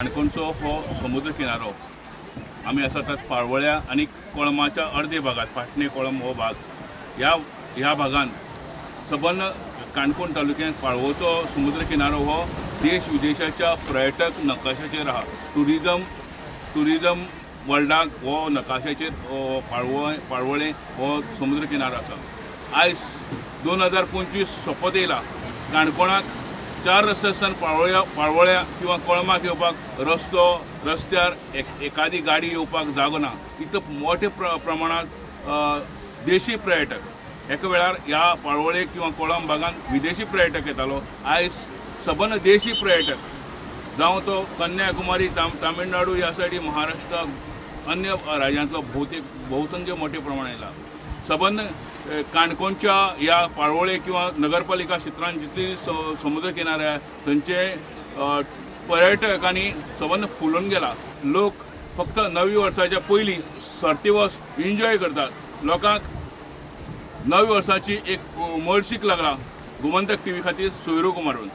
काणकोणचो हो समुद्र किनारो. आमी आसात पाळवळ्या आनी कोळमाच्या अर्दे भागात, पाटणे कोळम हो भाग. ह्या ह्या भागान सबंद काणकोण तालुक्यांत पाळवोचो समुद्र किनारो हो देश विदेशाच्या पर्यटक नकाशाचेर आहा. ट्युरिजम वर्ल्डाक हो नकाशाचेर हो पाळवळें हो समुद्र किनारो आसा. आयज 2025 सोंपत येयला. काणकोणाक चार रस्त्यासान पाळवळ्या किंवा कोळमाक येवपाक रस्त्यार एकादी गाडी येवपाक जागो ना. इतलो मोठे प्रमाणांत देशी पर्यटक, एका वेळार ह्या पाळवळे किंवा कोळम भागांत विदेशी पर्यटक येतालो, आयज सबंद देशी पर्यटक, जावं तो कन्याकुमारी, तामिळनाडू ह्या सायडी, महाराष्ट्र, अन्य राज्यांतलो भोवतेक बहुसंख्य मोठे प्रमाणात येयला. सबंद काणकोणच्या ह्या पाळवळे किंवा नगरपालिका क्षेत्रांत जितली समुद्र किनारे आहा, थंयचे पर्यटकांनी सबंद फुलून गेला. लोक फक्त नवी वर्साच्या पयलीं सर्ती वर्स एन्जॉय करतात. लोकांक नव्या वर्साची एक उमळशीक लागला. गोमंतक टीव्ही खातीर सोयरू कुमारून.